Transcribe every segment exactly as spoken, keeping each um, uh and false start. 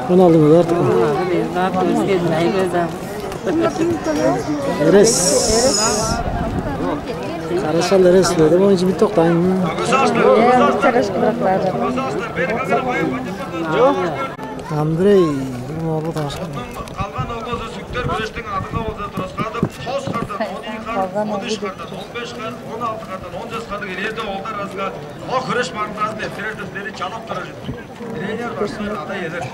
Он алды мөге артык. Эрес. Карашал Эрес, беде боюнча бит октайн. Андрей, бир моолу тамашкан. Калган оозу сүктер күрештиң адыга болза тураскаадып, тос кардан, он ийи кар, он үч кардан, он беш кар, он алты кардан, он чес карлыг элээрде оолдар аразынга о хүреш барымдаазын эрттирер деп силерни чалап турар чүве. Тренер башкылар ада-иелер.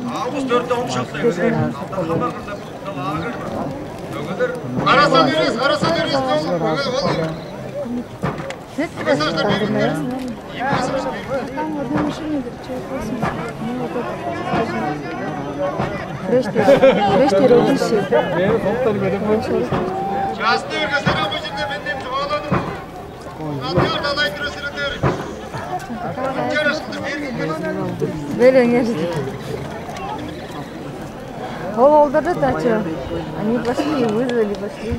Август дөртте он шакта эвелээр. Алда хамар кырда бутта лагер бар. Мөгелер. Арасан Эрес, Арасан Эрес, ол мөге, ол. Арасан Эрес. Часты өргөсөр амыжырда мен дем чугааладым. Белеңер. Ол олдарды да чо. Они пошли и вызвали, пошли.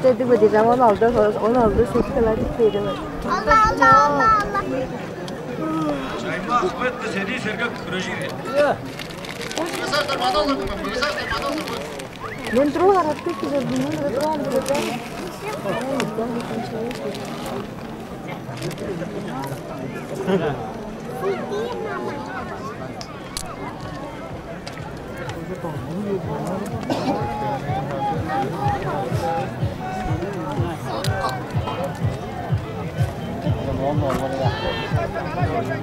Дедиме дижам, он алды, он алды сеткалар бери. Алла, Алла, Алла, Алла. Чайма Ахмет седий сергек күрежири. Мыгысаштар мана олурдуң ба? Мыгысаштар мана олурдуң ба? Мен туруп арат кетти көрдүм, мен туруп арат кетти.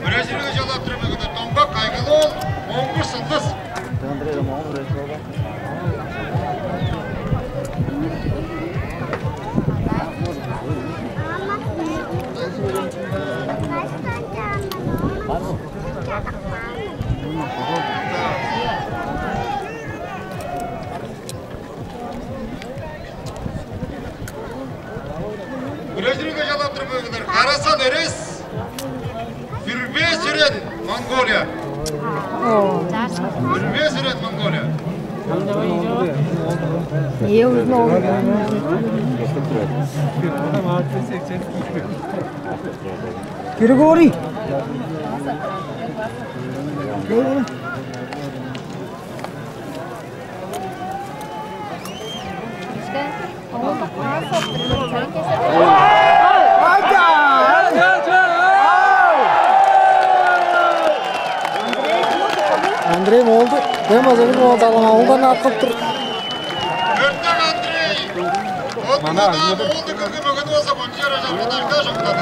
Бразилия жалаттырып эгидер Домбак Кайгылы ол, он бир сылдыс. Күрежирге жалап турмаңыздар. Карасан Эрес, Бүрбе Сүрен, Монголия. Бүрбе Сүрен, Монголия. Е, өзүнө ол. Григорий. Андрей болду. Дем азыры болду. Алан алындан арткып тур. Өртек Андрей. Мана, мана, мана. Болду, кыргы мөгөдү болза, кончуг чара чаргыдан каш октады.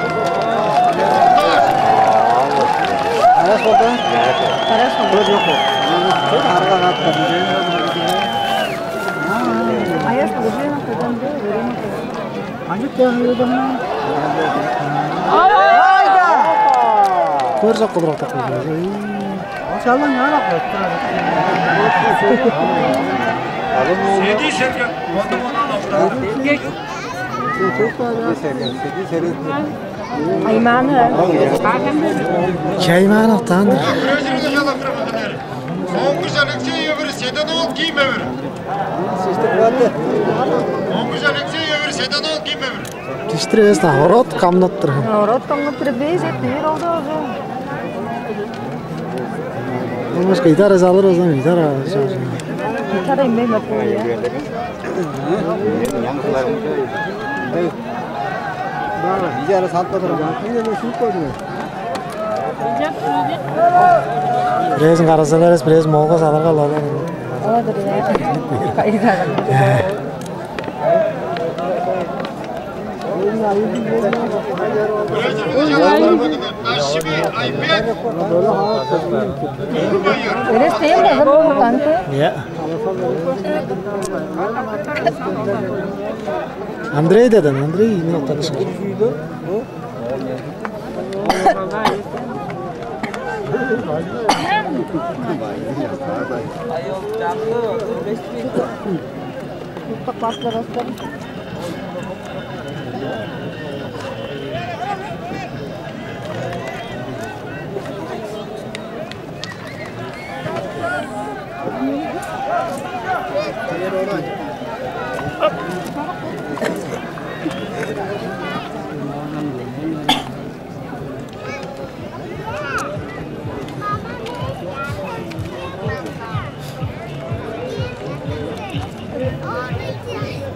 Арас болду. Арас болду. Көз жок. Арга катты. Аяс уже на каданды, время. Анчык дагы. Айда! Көрсөк кылдырак такой. Ошалың ара кылып турар. Седий сергек, мындыг онан октар. Аймааны. Чаймаан октаан. Күрежирге жалап турар мындыгнар. Моңгуш Алексей өвүр, Седен-оол Ким өвүр. Моңгуш Алексей өвүр, Седен-оол Ким өвүр. Дистир эвес-даа, орот камнаттыр. Орот камнаттыр, беш эт бир олду уже. Немножко идара залыр озан, идара. Идара имей ма. Идара салып турар. Бирээзин карасалар эвес, бирээзин молга саларга алалар. Оладыр, я. Кайда? Эрес тем база болмаканты. Я. Андрей деден, Андрей не оттанышка.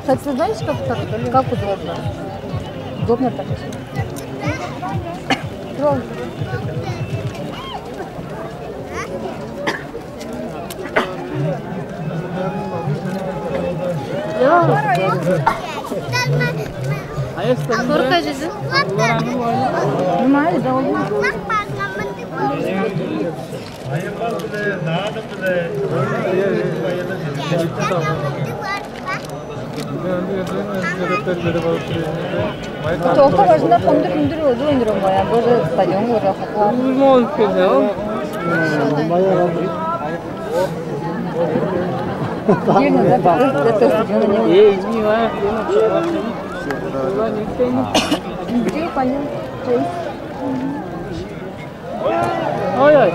Кстати, знаешь, как так? Как удобно? Удобно так. Трогай. Корка жүзү. Нумай да ол. Толку бажында кымдыр-хүндүр озу ойнуром, баян боже стадион көрө хакла. Узун болуп келди, о. Эй, не, а? Где понять? Ой, ой.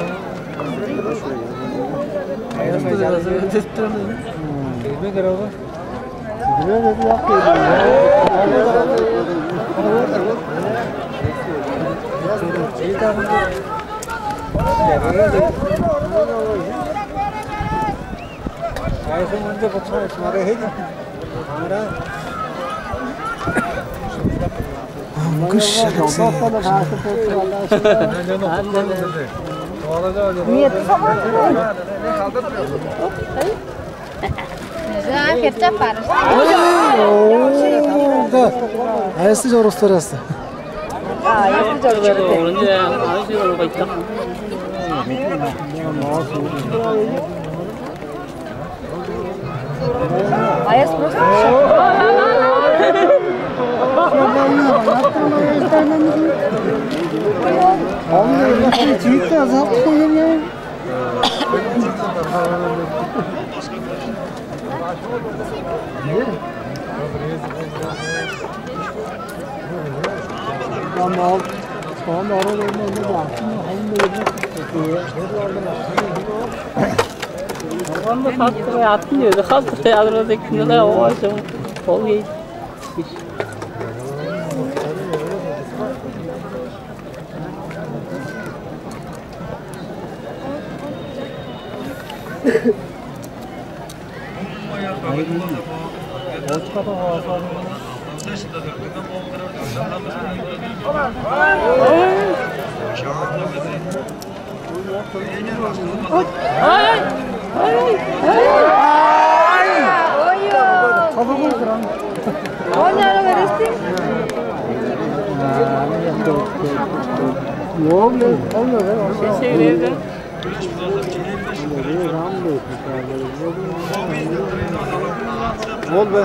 Ангыш Алексей. Нет, ты сама. За, перчат бар. Аясы жорустар асы. А, аясы жорустар. Аяс просто. Чиитти азап коюн. Tamam. Tamam, ara verme, onu da. Onu da sattı ve attı diyordu. Kalktı ve alır o zekinde de o akşam. Kol giydi. Ол бе?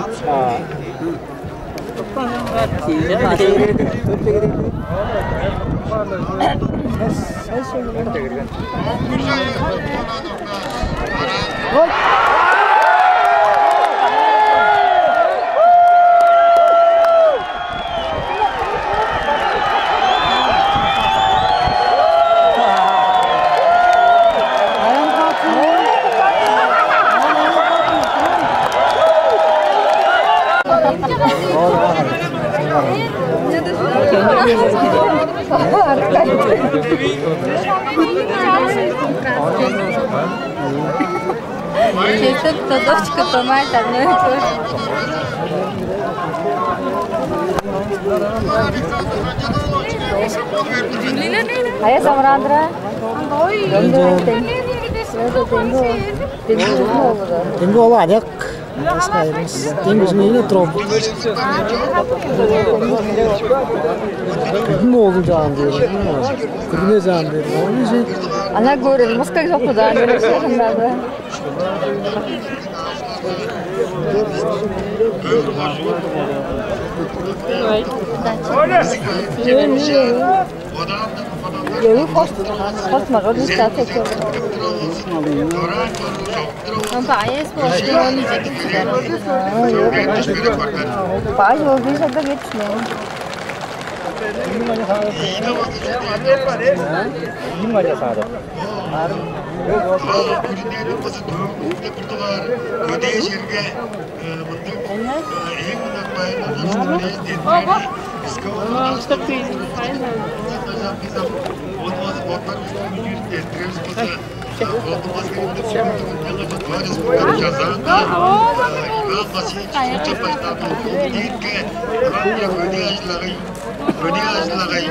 Чечек тодочка томает одно и то же. Ая самырандыра. Ой. Демги ол аняк. Ас кайрыс. Демги жмени троп. Кудун олдун жаан дээр. Кудуне жаан дээр. Ана көрөр мускак жок кудаан дээр. Ой, хос, хос мага дистат экен. Ам баес бошты он жигит. Бай ол беш ада кетсин. Иң мага саадып. Күрүнениң база дөөгүнде бир дугаар көдээ черге мындыг эң ынак байырлалдың бирээзи дедип, биске ол ынакшылыкты бижип, ону база боттарывыстың үндүрүп эрттирербис болза, болдунмас херекти бүгүнүң күнүнде база Тыва Республиканың Чазаанда Иван Васильевич Чучапаштаан ол дээрге ыраңче көдээ ажыл-агый, көдээ ажыл-агый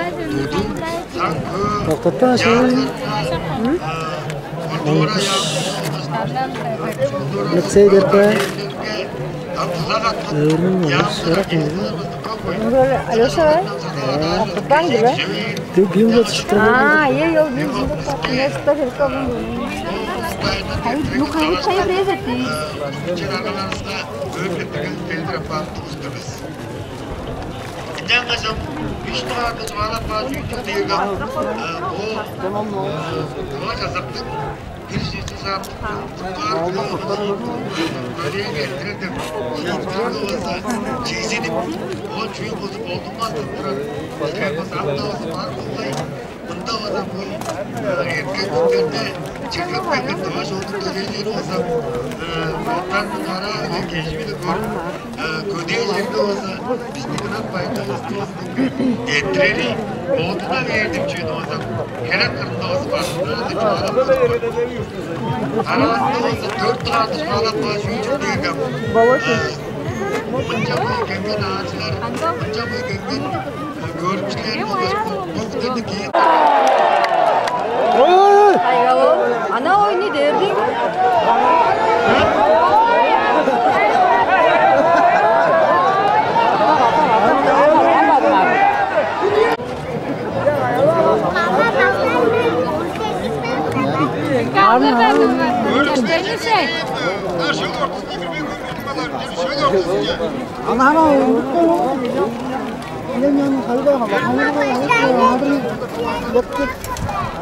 тудуг, саң-хөө, Доктор, яатларга, культура яамызы, лицей деп бе? Өөрүнүң олус шырак мени. Алёша, кутпаң диле. Ты бимго чыктырган. А, ей, ол бимго. Место херек болгон. Хайыр, ну хайыр, хайыр, резать. Ынчангаш ам үш дугаарды чугаалап каан чүүл дээрге, бо Тыва чазактың бир чүзү саап, бөрээнге эрттирер деп шиитпирге база чегзенип, ол чүүл болза болдунмас деп турар. Биске база ам-даа база бар болгай. Мында база бо эрткен хүннерде чыглып келген тыва чоннуң төлээлери база боттарының караа-биле, кежи-биле көрүп, көдээ черге база бистиң ынак байырлалывысты база эрттирери бодунга бээр деп чүвени база херек кырында база бажыңнарны чугаалап турар. Аразында база дөрт дугаарды чугаалап каан чүүл дээрге, мынча муң келген аалчылар, мынча муң келген көрүкчүлер болгаш бо бүгүдерни киир. Ой, ой, ой! Кайгал ол. Ана ойну дээрдиң. Ана, ана,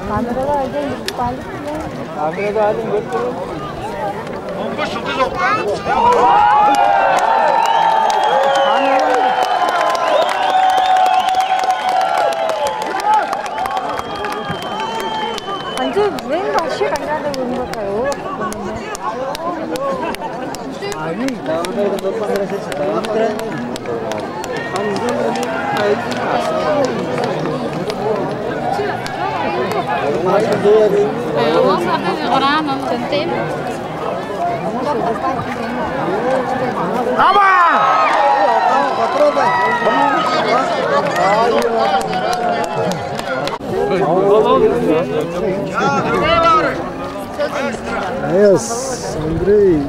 камерада айдан көрүп каалдык. Камерада айдан көрүп каалдык. Ынча мен вообще канчаар-даа көрүнүп атпайн. Ол Эс, Андрей.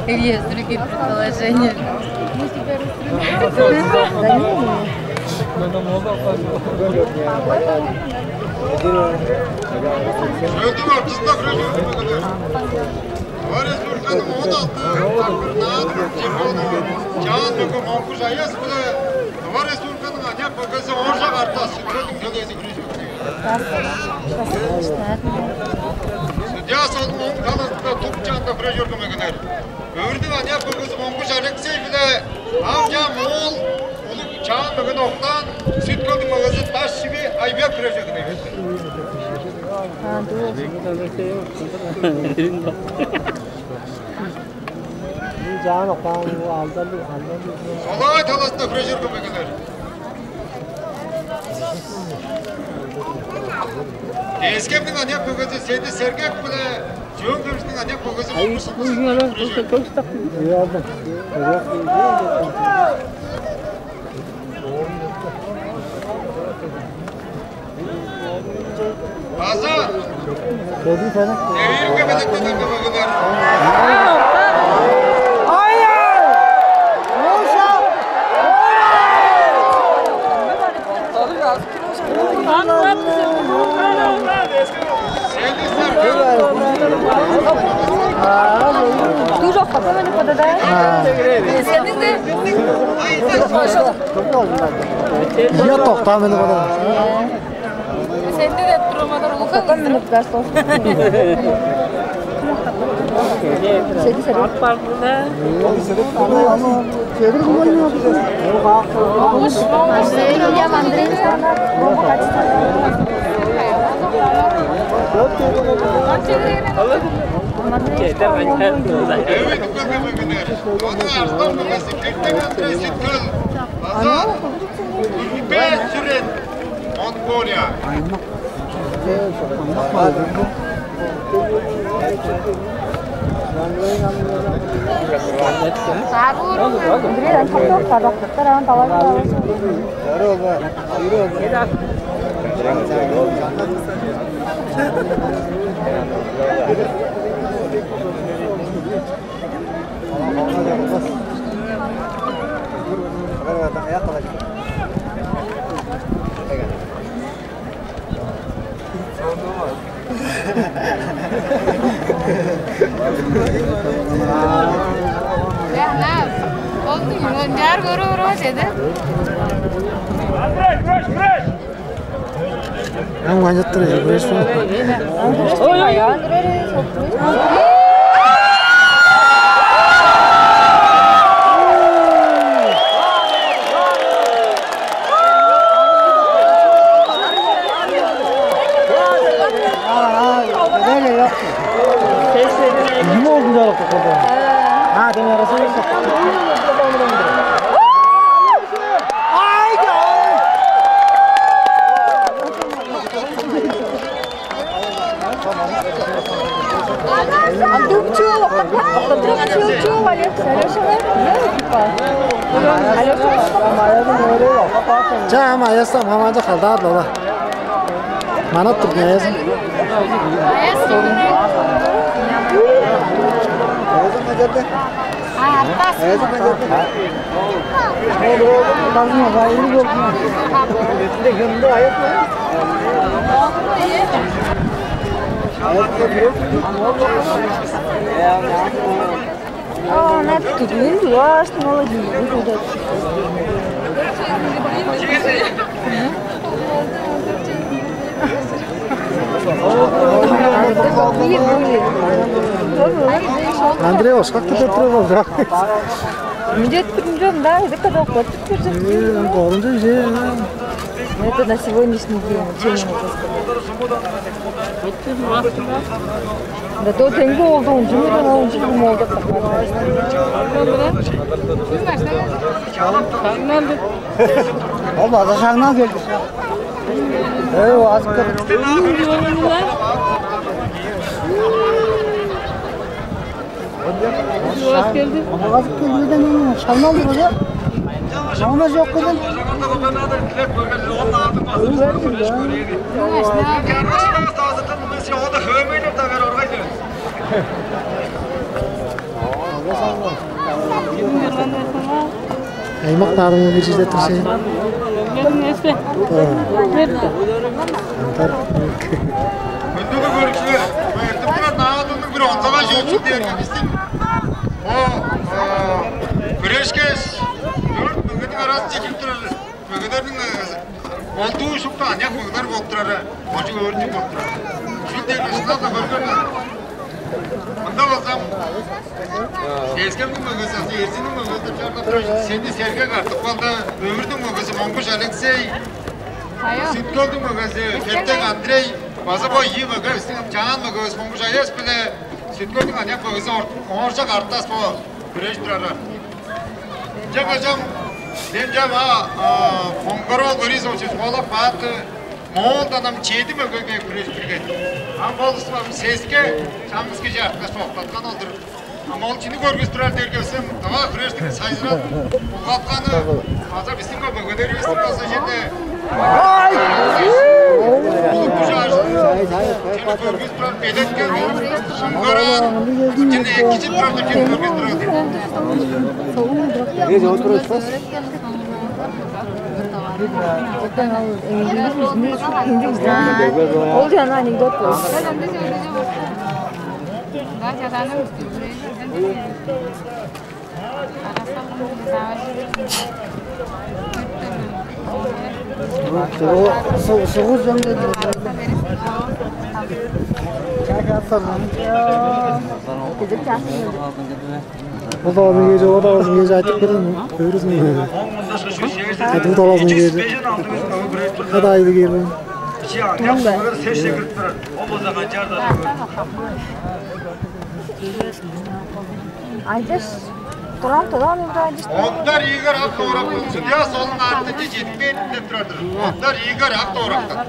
Или есть другие предположения? Чөлдүң ортузунда хүрежип турган Тыва Республиканың он алты чемпиону Чаан-Мөңге Монгуш Аяс-биле Тыва Республиканың аныяк мөгези Ооржак Артас, Сүт-Хөлдүң төлээзи, хүрежип турган. Судья столунуң оң талазында, тук чанында хүрежип турган мөгелер. Өвүрнүң аныяк мөгези Монгуш Алексей-биле ам чаа моол улуг Чаан-Мөңгени октаан Сүт-Хөлдүң мөгези Даш-Шиви Айбек хүрежип турган. Чаан октаан, алдарлыг, алдарлыг. Солай талазында хүрежип турган мөгелер. Эскемниң аныяк мөгези Седи Сергек-биле Чөөн-Хемчиктиң аныяк мөгези Монгуш Сыдыжын. База Седи сени. Девиирге белеткеннерге мөгелер. Ты уже в какой-нибудь подадая? Сендиң де? Я токтам эни бада. Сенди деп турумадар улухан. Какой минут газ? Седи, седи. Эвит көмегенер. Оны артан мөгези Кертен Андрей Сүткел. База Ульбес Сүрен. Монголия. Ынчаар көрүп орбас эди. Ам канчаптыр эжи, көрөшпү? Ой, ой, ой. Эмне болду жарык болду? А, дем арасы. Чаа, ам аястам хамаанча халдаар-ла. Манат турдун аясын. Ана түгүн власть молодец. Андрей, оскак деп туруп алган. Мынча туруп, мынча мында эдик кадак боттуп жүрдүм. Э, корунча же. Это на сегодняшний день, чем ему сказать. Да то теңге болду, он жыл, он жыл болду. Ол база шаңнан келди. Э, азып кетти. Азып келди, шаңнан келди. Шаңнан жок кылдым. Аймак наадымы бир черде турсай. Антар. Хүндүлүг көрүкчүлер, эртип турар наадымның бир онзагай чөпчүк дээрге бистиң бо күрешкеш, дөрт мөгениң аразынче кирип турар мөгелерниң болдуу шупту аныяк мөгелер болуп турары, очук өөрүнчүг болуп турар. Шүл дээрге шынап-ла көргөн. Мында болзам, Сескемниң мөгези азы Эрзинниң мөгези деп чарлап тур. Сени Сергек Артыкбалды, Өвүрдүң мөгези Монгуш Алексей, Сүткөлдүң мөгези Кертек Андрей, база бо ийи мөге, бистиң чаан мөгевис Монгуш Аяс биле Сүткөлдүң аныяк мөгези Ооржак Артас бо хүрежип турар. Ынчангаш ам демче-ла Монгор-оол Борисович чугаалап каапты, Моолдан ам чеди мөгеге хүрежип кирген. Ам болза ам сеске чаңгыс кижи артынга соктаткан ол-дур. Ам ол чүнү көргүзүп турар дээрге, бистиң тыва хүрештиң сайзырап улгатканы база бистиң бо мөгелеривис база черде улуг күш-ажылын черле көргүзүп турар, белеткел, шыңгыраан, черле экижип турар деп черле көргүзүп турар. Эже, отуруп. Оттан ал эңдигиз, биздин эңдигиз. Ол жана анекдот болду. Сугуз жон. Бо далазын кээже, о далазын кээже айтып берем, көрүрүзүн. Айтып далазын кээже. Кадайды кээбе. Тумда. Айдаш, турам, турам, Ибрай, айдаш. Ондар ийгер ак тоорактан судья солун артынче чедип кээп деп турар-дыр. Ондар ийгер ак тоорактан.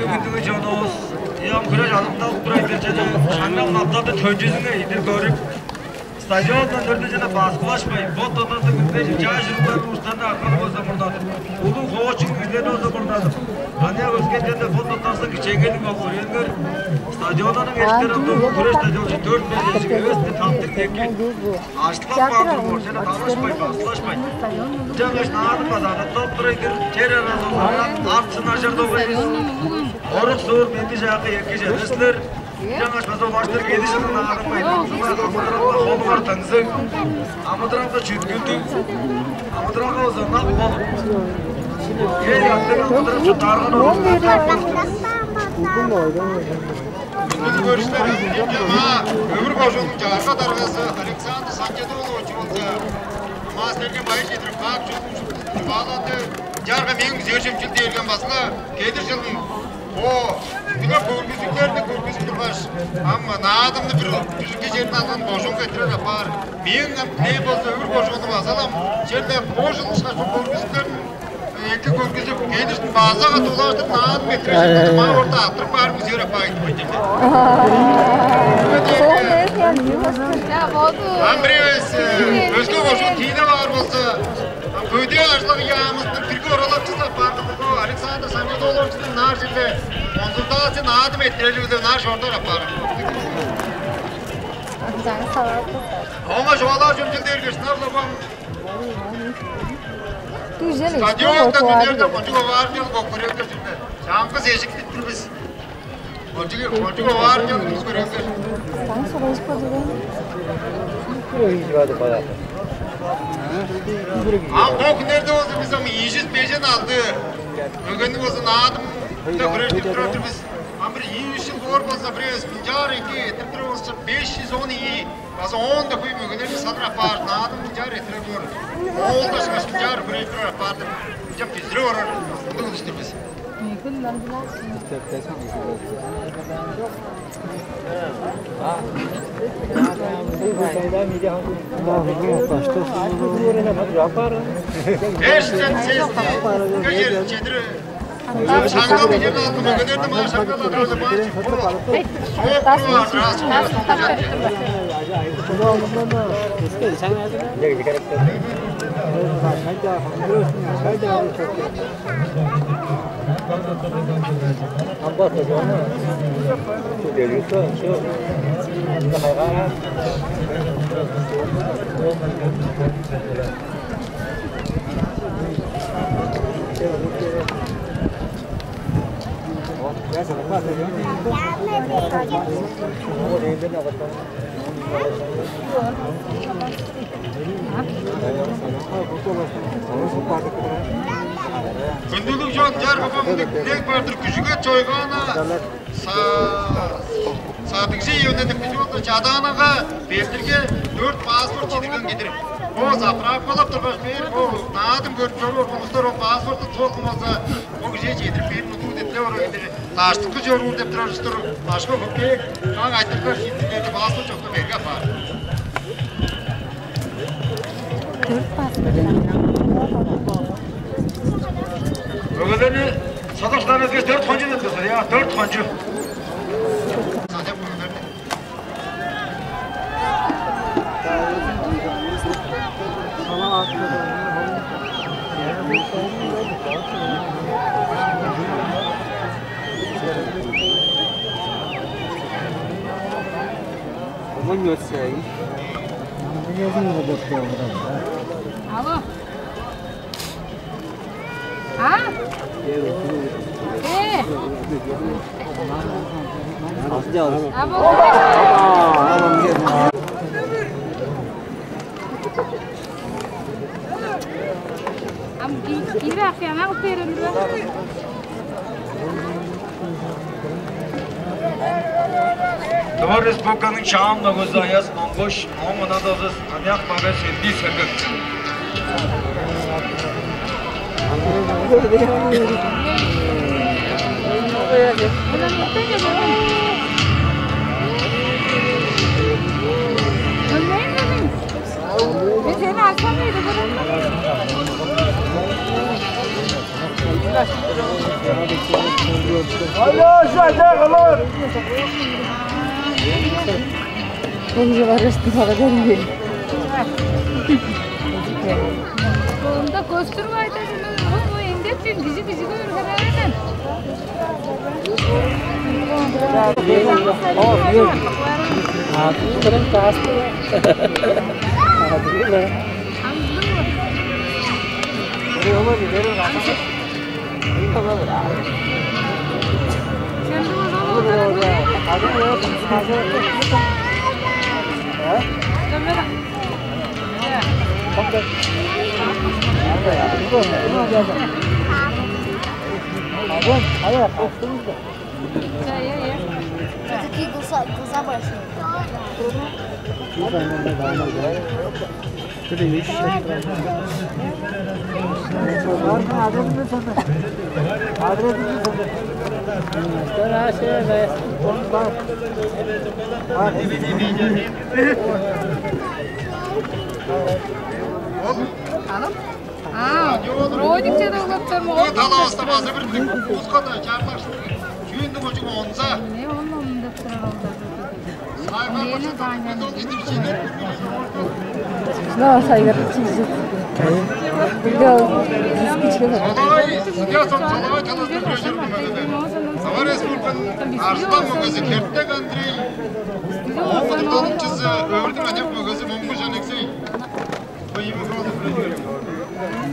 Хүндүлүг чонувус, ам хүреш ажылдап турар-дыр, чеде шаңнал-мапталды төнчүзүнге идир көрүп, стадиондан төрдү чана баскылашпайн, бот-боттарында күндү чаш чырыглар улустарны арткан болза мурнадып, улуг хоочун кижилерни болза мурнадып, аныяк өскен черде бот-боттарывыска кичээнгейлиг болуп көрээлиңер. Стадионнарның эштерин дургу хүреш стадиончу дөрт-беш эжик эвес-тир, таптыг-некил. Ажыглап каан турган, чеде талашпайн, баскылашпайн. Ынчангаш Наадым база адатталып турар-дыр, чер аразы арт-сынажар догайывыс. Орук-суур, менди-чаакы эки чеде силер. Ынчангаш база улаштыр кедижиниң Наадымга амыдыралга холуңар тыңзыг, амыдыралга чүткүлдүг, амыдыралга узуннап болуп, эр-аттыг амыдырап чурттаарга, оруктар таппас-тыр. Бүгүнкү көрүштер, ынча маа Өвүр кожууннуң чагырга даргазы Александр Санчет-оолович болза, маа силерге байыр чедирип, каап чорудуп, чугаалады. Чаарга мээң күзээр чемчил дээрген база-ла келир чылын бо үнү көргүзүглерни көргүзүп тургаш, ам Наадымны бир бүзүрүкчү черин алган кожуунга эрттирер апаар. Мээң ам дилээм болза, Өвүр кожуунну база-ла ам черле бо чыл ышкаш бо көргүзүглерин эки көргүзүп, келирин база-ла дулаштыр Наадым эрттирер чылын маа орта арттырып каарымны күзээр апаар деп айтырдым. Сол дээш, ян, юу база. Ам бир эвес, э, өске кожуун тиилеп аар болза, Көдээ ажыл-агый яамызының бирги оралакчызы апаар кылдыр бо Александр Санчет-ооловичиниң ынаар черле консультация, Наадым эрттирери-биле ынаар чорудуп апаар. Оңа чугаалаар чүвем чүл дээрге, шынап-ла бо ам стадионда дүннерде кончуг оваарлыг чыл бооп көрээлиңер чүве. Чаңгыс эжик-тир бис. Кончуг, кончуг оваарлыг чыл бис, көрээлиңер. Таң сугайжып калды. А бо хүннерде болза бис ам ийи чүс бежен алды мөгени болза Наадымда хүрежип турар-дыр бис. Ам бир ийи-үш чыл боор болза, бир эвес мынчаар эки эрттирип турар болза, беш чүс он ийи, база оон-даа хөй мөгелерни салыр апаар, Наадым мынчаар эрттирип боор. Ол-даа ышкаш мынчаар хүрежип турар апаар деп, ынчап бүзүреп орар ындыг улус-тур бис. Эштен сести, көжер чедири. Шаңнал бижер алды мөгелерни маа шаңнал адырып баар. Соок куруп аар, раз. Хүндүлүг чон, чаргы бо мындыг дилег бар-дыр, Күжүгет Чойгаана са-, садыгжы ийи өне деп кижи болду. Чадаанага Белдирге дөрт паспорт чидирген кедир. Бо заправкалап тургаш, бээр бо Наадым көрүп чоруур улустар ол паспорту толкун болза, бо кижээ чедирип бээр мудуг деп дилеп орар кедир. Даштыкы чоруур деп турар улустар башка хөпкээ, каң айтыргаш, чидиргенде паспорт чокта берге апаар. Төрт паспорт. Мөгелерни садыгжыдан өске дөрт хончу деп турар, я, дөрт хончу. Садып мөгелерни. Алло. А? Э. А, болду. Ам ки-, кире ахыяна кылып берем бе? Тыва Республиканың Чаан мөгези Аяс Монгуш, ооң мынадызы аныяк мөге Сергей Сергек. Мен сени алсам ийди, көрем. Алёша, чагылыр! Бу кижи барышты сага бермейн. Онда көстүрүп айтасың, ол эңдеп чүн кижи кижиге өргерээден. Кыза, кыза большой. Алып? А, ролик чедип алыптар мо. Талаваста база бир узка да чарлаш. Чүүндү божук онза. Не, он, он деп турар ол да. Мени Даня. Да, сайгар чигжет. Билге ол дискичке. Соловай, судья сом Соловай таласта бир жер мөгези. Тыва Республиканың Арыстан мөгези Кертек Андрей. Ооң удурталымчызы Өвүрдүң аныяк мөгези Монгуш Алексей.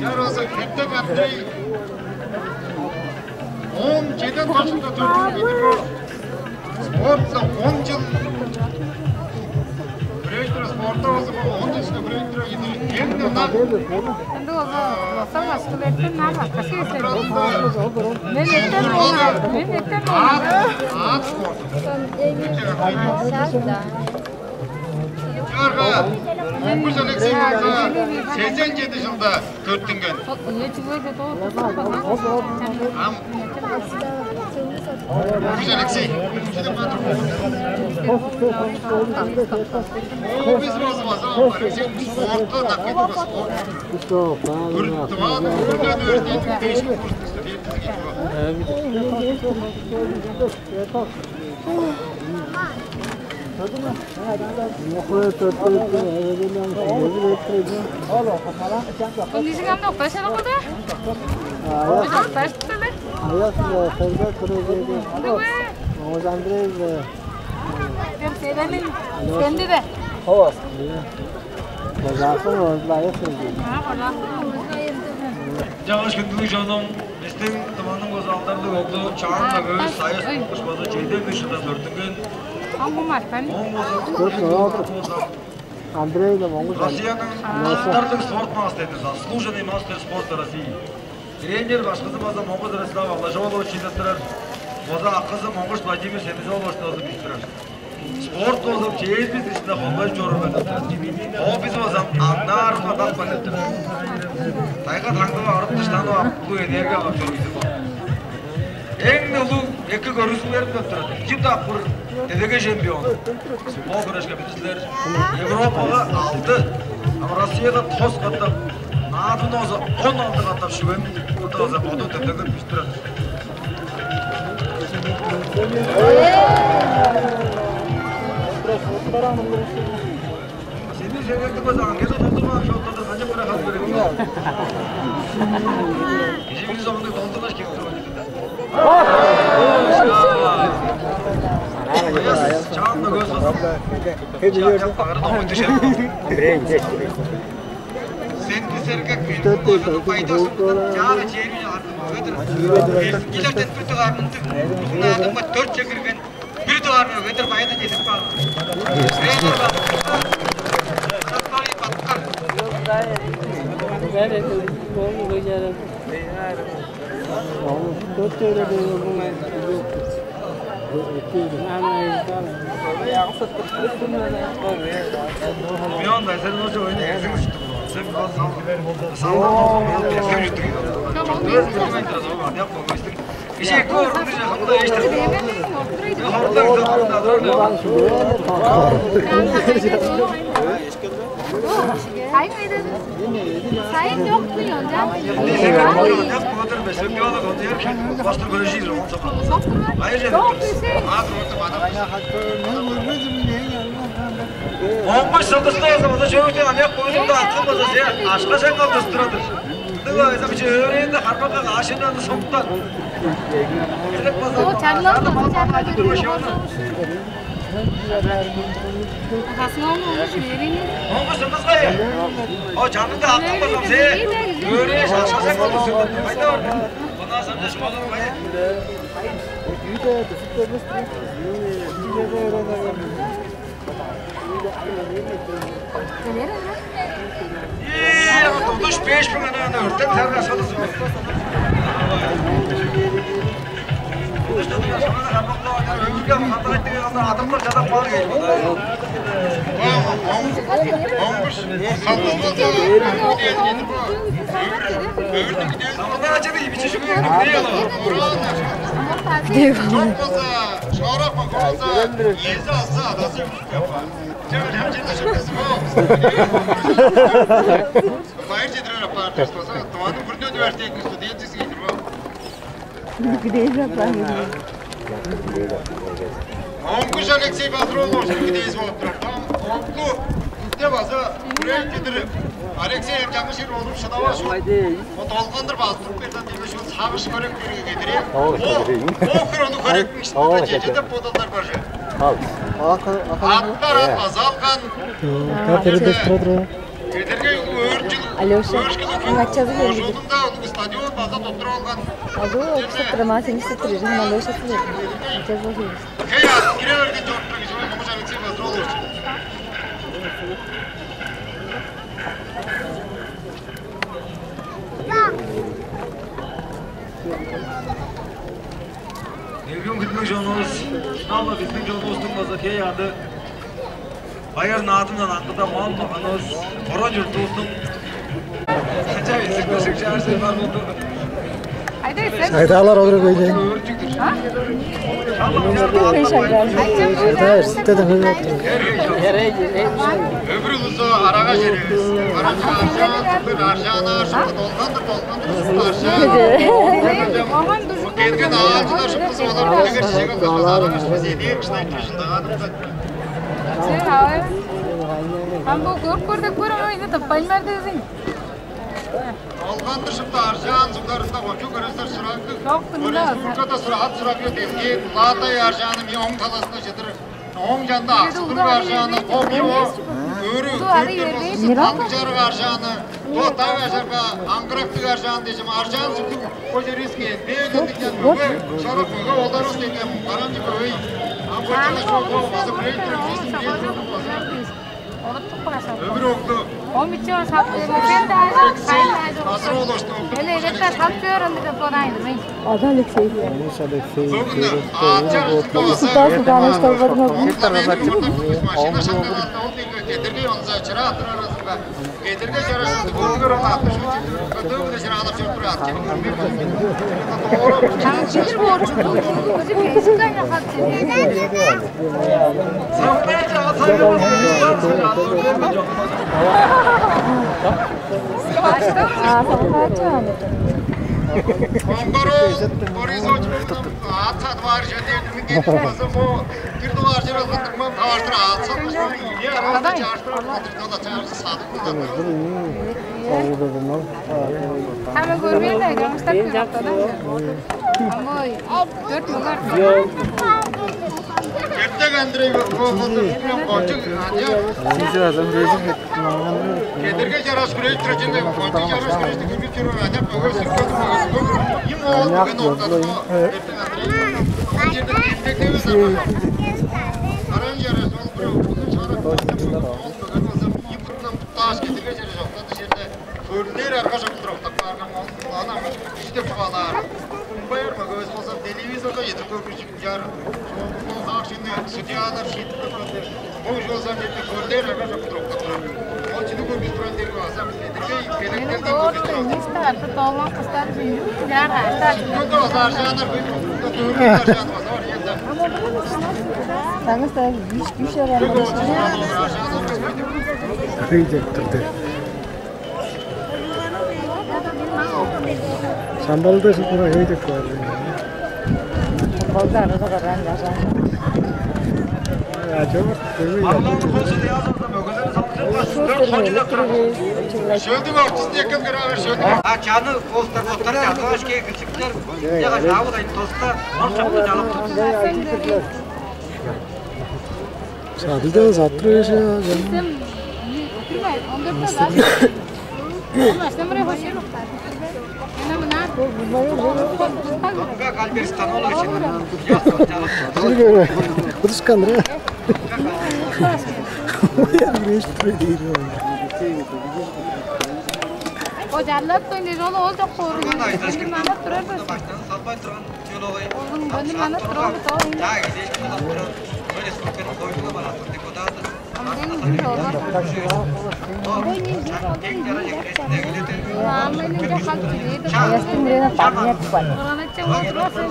Чараса Кертек Андрей. Он чеден ташында төртүн киди бо. Спортта он жыл. Күреш тура спортта болза, бо он жыл ичинде күреш тура киди. Эң ынак. Ынды болза, болса башкы бердим, нар башка сес бердим. Мен эттен болмай, мен эттен болмай. Ат, ат спорт. Чорга, Монгуш Алексей болза, сезен чеди жылда төрүттүнген. Ам Монгуш Алексей. Ол биз болза база Алексей спортта да кедип спорт. Күрүн тывааны күрүнен өртейдик, дээшки курсту студентизге. Кижиң ам докташ алып калды? Аяс, Аяс, Сергей Курегеди. Оңуз Андреев. Кем седемин? Сенди бе? Ооба. Бажаакын оозулаайы сылдыр. Чаңгаш хүндүлүг чонум, бистиң Тываның база алдарлыг оглу Чаан мөгевис Аяс Монгуш база чеден беш чылда төрүттүнген. Ам бо мартан. Ооң база Андрей да Монгуш. Россияның алдарлыг спорт мастери, заслуженный мастер спорта России. Тренер башкызы база Монгуш Ярослав Алажоолович чедип турар. База акызы Монгуш Владимир Семизолович база бижип турар. Спорт болза чээрби дишине холбай чоруур мен деп турар. Хоббизи болза аңнаар кадап мен деп турар. Тайга таңдыга арып дыштанып ап, улуг энергия алып чоруур кижи бо. Эң улуг эки көргүзүглерим деп турар. Ийи дакпыр делеге чемпион. Футбол күрешке бис силер. Европага алды, ам Россияга тос катап, наадымда болза он алды катап шүвем. Мында болза боду делегеп бис турар. Сергектиг болза, анкета толтурбаан шоолардан канчап кыра халып берген? Кижи бир соонда толтургаш кирип турган. Чаан көз. Чаан багыр домой түшөп. Сенди сергек. Что ты, пайдасы чаары черине артып. Эскилерден бүтүп армындык. Наадымга төрт чекирген. Бир дугаар мөгедир баяда жетип калды. Тренер бар. Сапари Баткар. Миллион да сен уже ойнап, сен сал, сал, сал, сал. Ишек көрдү, жакында эштир. Хордон сакында дөрнө. Сайын айдады. Сайын жок бу ёнда. Ишек көрдү, жак болдур бе, сөп ёлу контер. Бастыр көрүшү жок. Жок турма. Айыр жок. Жок десең. Азыр ортуп адам. Мен көрмедим, не. Оңгуш сылдысты болза, болза чөөртен аяк бойдумда аткан болза, сен ашка сен калдырып турадыр. Дыва эзем чөөренде харбакка каашындан соктан. Элек болза, О, чарлап, чарлап. Хасман болуш берейин. Оңгуш сылдысты. О, чанында аткан болза, сен чөөрен ашка сен калдырып турадыр. Кайда бар? Мына сандаш болуп кай. Үйде түсүп көрмес. Ийе, тудуш беш муң ана өртен саргашкалыс. Тудуш тудуш ашкана кармакта ойнар, өмүрге кандагайтты кыйгаза, адамдар чадап бар кей. Оңгуш, салгыс болса, өмүрнүң кидээзи. Самыдаа чеди, ибичи шүгүрүнүң кидээ. Чок болза, шоорак болза, ийизи алза, адазы. Байыр чедирер апаар дээш болза, Тываның бүрүнү университетиниң студентизи киип турган. Бүгүдээр апаар. Оңгуш Алексей Базыр-ооловичтиң кидээзи болуп турар. Оглу күнде база хүрээп кедирип, Алексей ам чаңгыс чер болуп шыдавас. Ол долгандыр базып туруп берген дейле шуут сагыш көрек берге кедире. Ол хөр ону көректиң иштинде чеже деп бодалдар бар же. Аттар ат база алган. Картери дестире тура. Кедерге өрт жыл, Алёша, өрт жыл өкүн ачазы келди. Ожуунда улуг стадион база доттуруп алган. Алуу окшуп тура, ма сени иштеп тур, жын Алёша силер. Ачазы келди. Хей, ас, кире берген чорттур кижи, Моңгуш Алексей Базыр-оолович. Эргим күдүмүг чонувус, шынап-ла бистиң чонувустуң база хей ады. Байыр Наадымдан аңгыда мал-маганывыс, корон чуртувустуң канчап эзиртежик чаарчы бар болду. Айда эсен. Шайдаалар олуруп өйден. Өөрчүктүр. А? Шайдаа эртте-даа хөй болду. Өмүр улузу арага черивис. Арага аржаан, аржаан, аржаан, долгандыр, долгандыр, аржаан. Оған Келген аалчылар шуптузу олар билигер шишек алган база арыгаш бис эдээр кыштайт чыжылдаганымда. Сен алай. Ам бу көрүп көр деп көрөм, ой, не таппайн бар дезиң. Алган дышыпты аржаан сугларында кончуг көрөстөр шыракты. Республикада сурагат суракты делген Лаатай аржааны мен оң таласына чыдыр. Оң чанда аксыдыр аржааны, копио, өрү, өрттер болзун, таңчарык аржааны, то таг ажарга, аңгырактыг аржаан дежим, аржаан сүттүг, кожериские, бээлдиктен мөге, шорок мөге олдарыс деген баранчы көй. Ам бочана шоу база проектер кижисин бээр болуп база. Олуттук баша. Өмүр оңду. Омичо сап, сен даже, сен даже. Азыр олошту. Эле элетте сап көрүндү деп болайын. Ада Алексей. Муса Алексей. Бүгүн аачар Султан Султанович Долбадынов. Машина шаңнаганда ол деги кетерге онза чыра атыр арасында. Кетерге жарашат көргөр аны атты шучу. Кытыгы чыраалап чоп турат. Ким көрбей. Чедир боорчу. Өзү бесик айна хатчы. Саңдайча атсаңыз. Оңгору Борисович ат сатып аар жерден миңгедип база бо бир дугаар жер алгандырмам. Хавартыр аалцан, ийи аразында чаштырып, хатырдан ачаар садып. Хама көрбейн, жамыштап келип атады. Амой, дөрт муңар. Эртек Андрей болду, кончуг, аня. Сизи азам резин. Кедерге жараш күреш чүреченде, кончуг жараш күрешти күргүз чүрүп, аня, бөгөс, бөгөс, бөгөс. Им оол бүгүн ортадык. Эртек Андрей. Ачында кемдекте өз арбазы. Аран жараш ол бирөө бүгүн чарап. Тааш кедерге чеде чок, ында черде көрүнээр арга чок туруп, тактаарга, аны ам кижи деп чугаалаар. Кумбай арма көс болза, телевизорга чедип көргүзүп чаар. Ол хаак шынны судьялар шиитип көргөндер. Ол чугаалза, черде көрүнээр арга чок туруп, тактаар. Ол чүнү көргүзүп турган деги база, кедерге белектелден көргүзүп турар. Мистер, арты толган кыстар жыйып, чаар, арты. Шынында база аржааннар көйүп, көргүзүп аржааннар база бар, янда. Саңыс тайып, иш-, иш-, Хый деп турду. Шамбалда шыпкыра хый деп барды. Шамбалда арада караан кажан. Ачамыр, көмей. Шөлдүг ортузун эккеп көрөөр, шөлдүг. А чаны остар, остар, чаны ашке кирчиктер. Яга шавыдайн тоста, он шапты чалып. Садыгда саттырышы. Кудушкан, да? Ой, я врежь, ты. О, жарлап тойну жолу ол жок. Башканы салбай турган. Оглум, бөдүн аны турган бит, ол. Ам ден бир олар. Ой, не жок, ол не жок. Ам мен жок, хам чилейди. Аястың бирээни парнет бар. Оранатча олдурасың.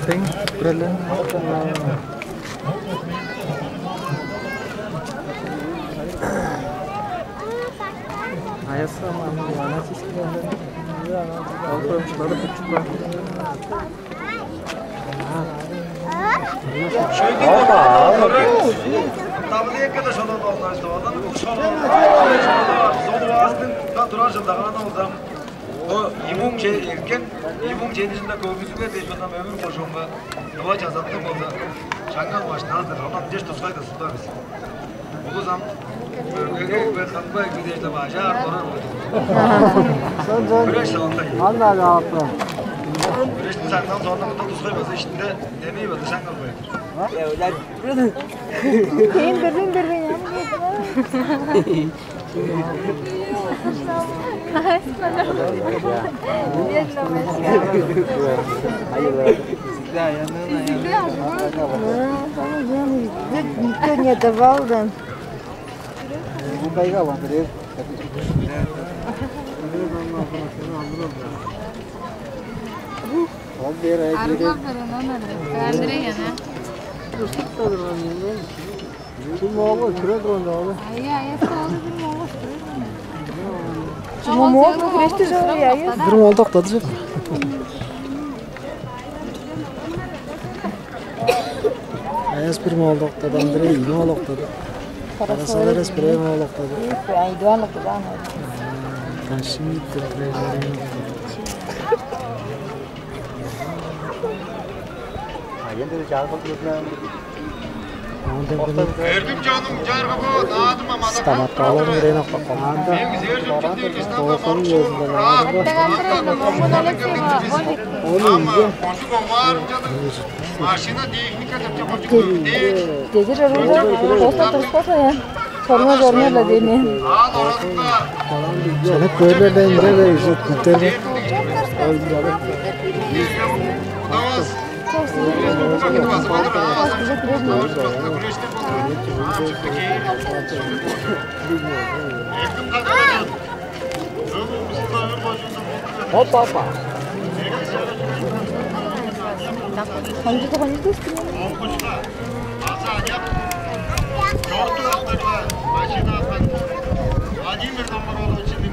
Тең, биреле. Аяса, мама, ана сискилерден. Ол коюмчулары күчүп бар. Давление-де шону долгаш, одан шону, шону, шону азын турар жылдаган олзам. О, имуң че эркен, имуң ченижинде көргүзүңер дээш, ондан өмүр кожуунга дыва чазаттыг болза, чаңгал баштаазыр, онан деш тускай да сылбар бис. Улус ам өргеге бе, камбай бе дээш, ажаар турар болду. Күреш соонда. Анда алапты. Күрештин саңдан соонда мында тускай база иштинде демей база шаңгал коюптур. Тейин бербейн, бербейн, я. Никто не давал, да. Арыглап берен, ана. Андрей, ана. Бир моолга сүрер турган да ол. Ая, ая, соолу бир моолга сүрер турган. Бир моолга күрүштү жоо, ая. Бир моолга октады жок. Аяс бир моолга октады, Андрей бир моолга октады. Карасал Аяс бир моолга октады. Ай, два октады, ана. Кашин. А, энди чагып турдум. Эргим чонум, чаргы бо, наадым амада. Стоматологтан ырайын аппаккан. Мен зер чуптун дегистан да борчу. Аттагандыр эми, Момун Алексей, Вовик. Ама кожук оваар чаным. Машина, техника деп чок кожук. Дедир орунга, просто туруп калса, я. Чорнур, чорнур-ла дейм. Аал оразында. Чалык көөлерден де, уже күттер. Удавас. Опа, опа. Владимир Номуровичтиң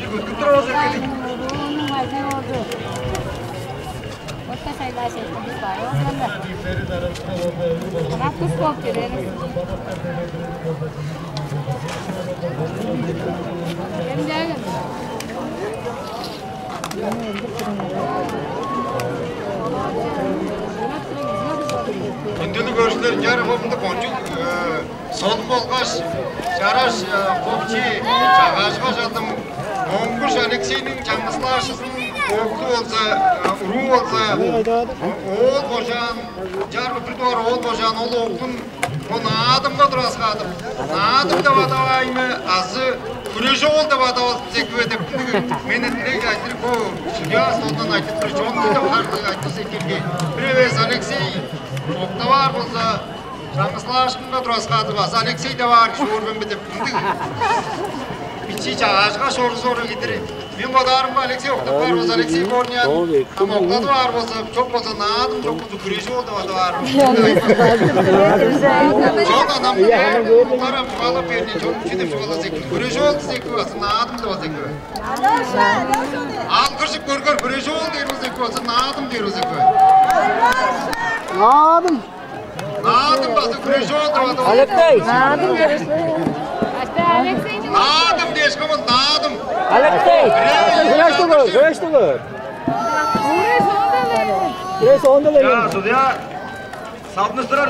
Чип өттүп турабыз эргелиг. Орта шайлааш эртиндиг бар. Ана кус болуп жүрерис. Эмнээген? Хүндүлүг көрүкчүлер, ынчаар ховунда кончуг, э, солун болгаш, чараш, э, хопчи чагажыга чалдым. Моңгуш Алексейниң чаңгыс классчызының оглу болза, э, уруу болза, оол божаан, ынчаар бир дугаар оол божаан, ол оглун бо Наадымга тураскаадып, Наадым деп адаваайымы азы Күреш-оол деп адавас бис экиве деп, мени дилег айтыр, бо судья столундан айтып тур, чонду деп харлыг айтыр экирге. Бир эвес Алексей октаваар болза, чаңгыс классчызынга тураскаадып, азы Алексей деп аар кижи боор мен бе деп, мындыг бичии чагажыга шору-шору кидир. Мен бодаарымга, Алексей октап каар болза, Алексей Корниян, ам октадып аар болза, чок болза, Наадым, чок болза, Күреш-оол деп адап аар. Чон анам, э, тарап чугаалап берди, чон чүү деп чугааласа эки, Күреш-оол десе эки бе, азы Наадым деп алза эки бе? Ал кыржып көргөр, Күреш-оол дээр болза эки бе, азы Наадым дээр болза эки бе? Наадым. Наадым база Күреш-оол деп адап. Алексей. Наадым дээш. Наадым дээш, кымыл, Наадым. Алексей. Күреш-оол, Күреш-оол. Күреш-оол. Күреш-оол. Я, судья, салдынышдырар.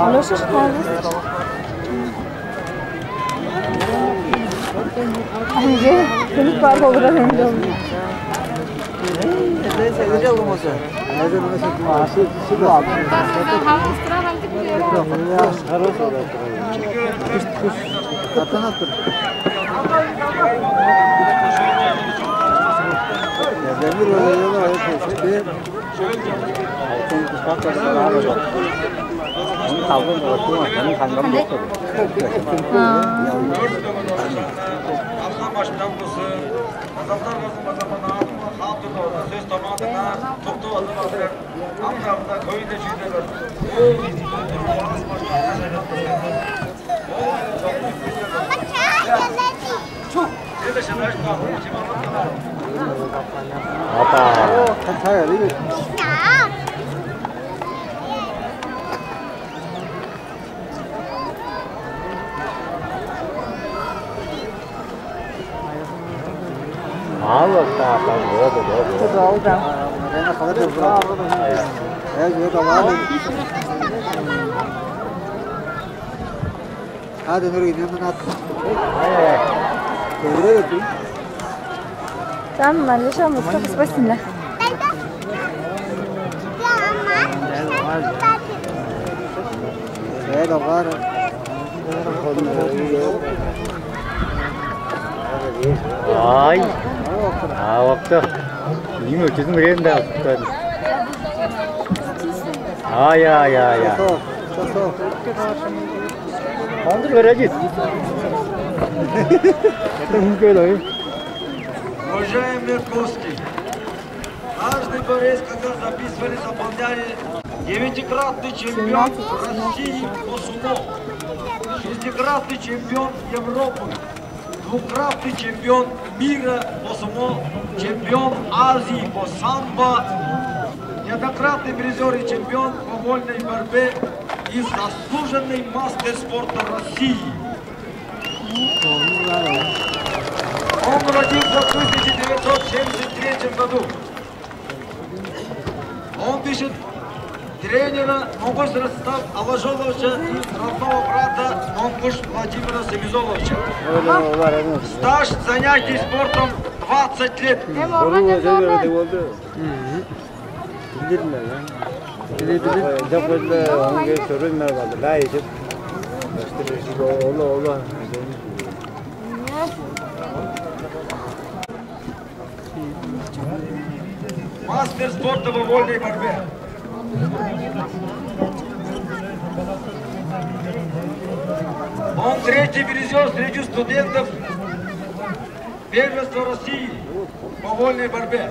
Алеша, шыдаңыз. Аңгы, көнүп бар болур эвем. Эдей сегиже болмаса. Азыр мына шык маашы шык алды. Картан аттыр. Демир өлейлер аяк. Алтын кушак кадаа бар. Аны салган болуп, аны хангам болуп. Аа. Алган башымдан болсун. Казактар болсун, база мына хаап турду, сөс тамаадына туктап алды база. Ам чамда көйде чүйдүлөр. Чук. Опа. Мало так, вот, вот, вот. Э, вот, ладно. Ады нөргүнүн ат. Көрүп өттүм. Там малыша муска кыспасынна. Э, давар. Ай. А, окто. Иң өчүзүн ренда алыптан. Ай, ай, ай, ай. Со, со, со. Андыр көрәҗис. Это мунгел ой. Уважаемые гости, каждый борец, когда записывали, заполняли, девятикратный чемпион России по сумо, шестикратный чемпион Европы, двукратный чемпион мира по сумо, чемпион Азии по самбо, неоднократный призер и чемпион по вольной борьбе и заслуженный мастер спорта России. Он родился в тысяча девятьсот семьдесят третьем году. Он пишет тренера Монгуш Ростислав Алажоловича и родного брата Монгуш Владимира Семизоловича. Стаж занятий спортом двадцать лет. Эм, орган Буруу эзер берди болду. Билдирме, я. Биле, биле. Жок, биле, он кез төрөймөр калды. Ла, эжип. Ола, ола. Мастер спорта по вольной борьбе. Он третий призер среди студентов первенства России по вольной борьбе.